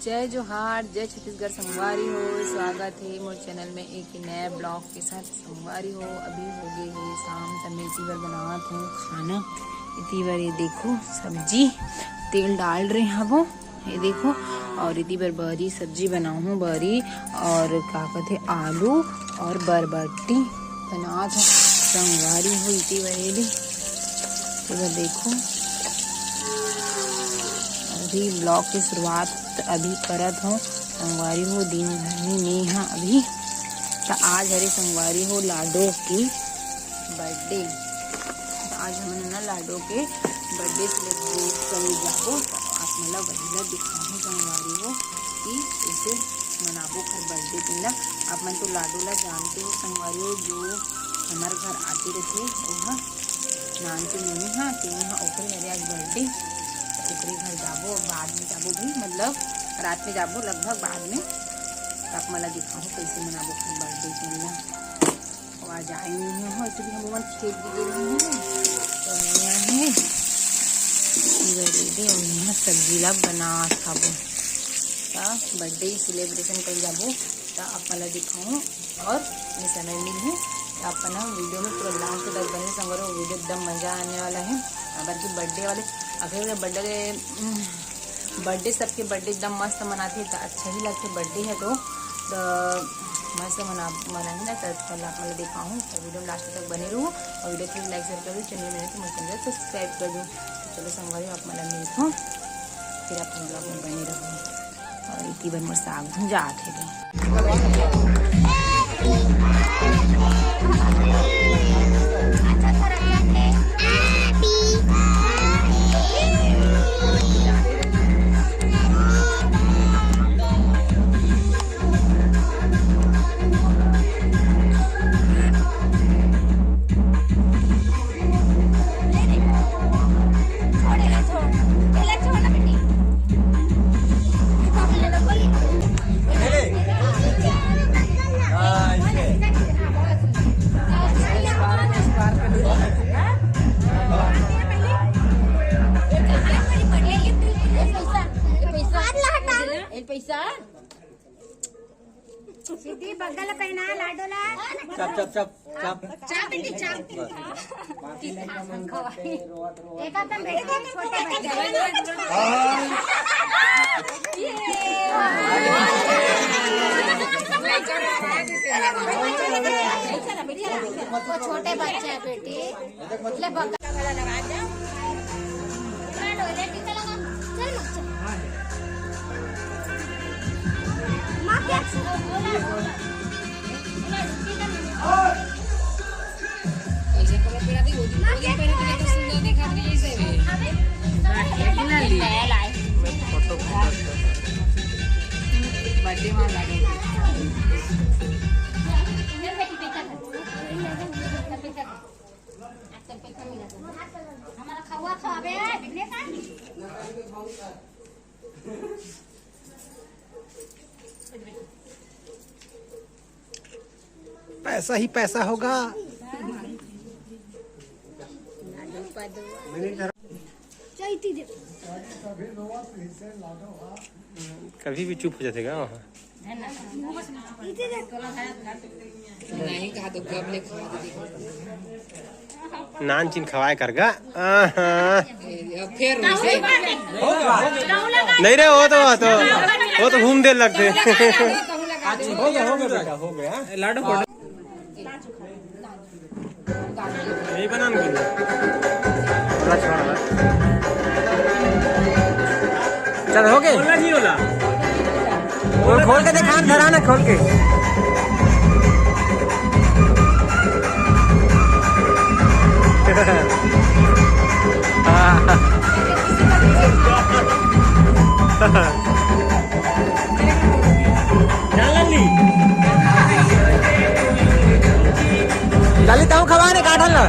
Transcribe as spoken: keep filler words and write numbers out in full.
जय जोहार, जय छत्तीसगढ़ संगवारी हो। स्वागत हे मोर चैनल में एक नए ब्लॉग के साथ। संगवारी हो, अभी हो गए हे शाम, त मैं इसी बार बनावत हूँ खाना। इसी बार ये देखो सब्जी, तेल डाल रहे हैं वो, ये देखो। और इसी बार बरी सब्जी बनाऊँ हूँ, बरी और का कहते आलू और बरबट्टी बनावत हूँ संगवारी हो। इसी बार ये भी, इसी बार देखो, अभी ब्लॉग की शुरुआत अभी करत हो संगवारी हो, दिन भर में नहीं हा अभी। त आज हरे संगवारी हो लाडो की बर्थडे, त आज हमन ना लाडो के बर्थडे सेलिब्रेट करे जाबो। त आप मन ला वही ला दिखाहूँ संगवारी हो कि कैसे मनाबो ओकर बर्थडे दिन ला। आप मन तो लाडो ला जानते हो संगवारी हो, जो हमारे घर आते रहते, वो नान के मिनी हा, तेने हा ओकरे हरे आज बर्थडे, त ओकरे घर जाबो और बाद में जाबो भी, मतलब रात में जाबो लगभग बाद में। त आप मन ला दिखाहूँ कैसे मनाबो ओकर बर्थडे दिन ला। और आज आए नहीं हो, इसलिए हम लोगन खेत भी गए रहे हैं। तो यहाँ है, इधर ये दे, और यहाँ सब्जी ला बना खाबो। त बर्थडे सेलिब्रेशन कर जाबो, त आप मन ला दिखाऊँ और ये समय मिलही, त आप मन वीडियो में पूरा लास्ट तक बने संगवारी हो, वीडियो एकदम मजा आने वाला है। काबर कि बर्थडे वाले, आखिर में बर्थडे, बर्थडे सबके बर्थडे एकदम मस्त मनाथे, त अच्छा ही लगथे बर्थडे है तो, त मस्त मना, मनाही ना। त कल आप मन ला दिखाऊँ, त वीडियो में लास्ट तक बने रहू और वीडियो को लाइक शेयर कर दो, चैनल में नए तो मोर चैनल सब्सक्राइब कर दो। तो चलो संगवारी हो, आप मन ला मिलथों, फिर आप ब्लॉग में बने रहू। और इतनी बार मोर साग भुंजात हे। पैसा। सीधी बगल पहना लाडो ला। चप, चप, चप, चप। चाप बेटी, चाप। एक अपन बेटी, छोटे बच्चे। वो छोटे बच्चे हैं बेटी। ले बगल वाला लगा दे। चल, चल। माँ क्या? पैसा ही पैसा होगा। कभी भी चुप हो जाते का वहाँ। नहीं कहा तो कब ले खवा दे। नान चिन खवाए कर गा। आहा। ए, अब फिर वैसे। नहीं रे, वो तो, वो तो, वो तो घूम दे लगते। हो गया, हो गया बेटा, हो गया। लाडो फोड़ो। यही बना ना। चल, हो गए। बोला नहीं होला। खोल, खोल के दिखा, धरा ना खोल के। हाँ। डाल ली। डाली ताऊ खवा ने काटल ना।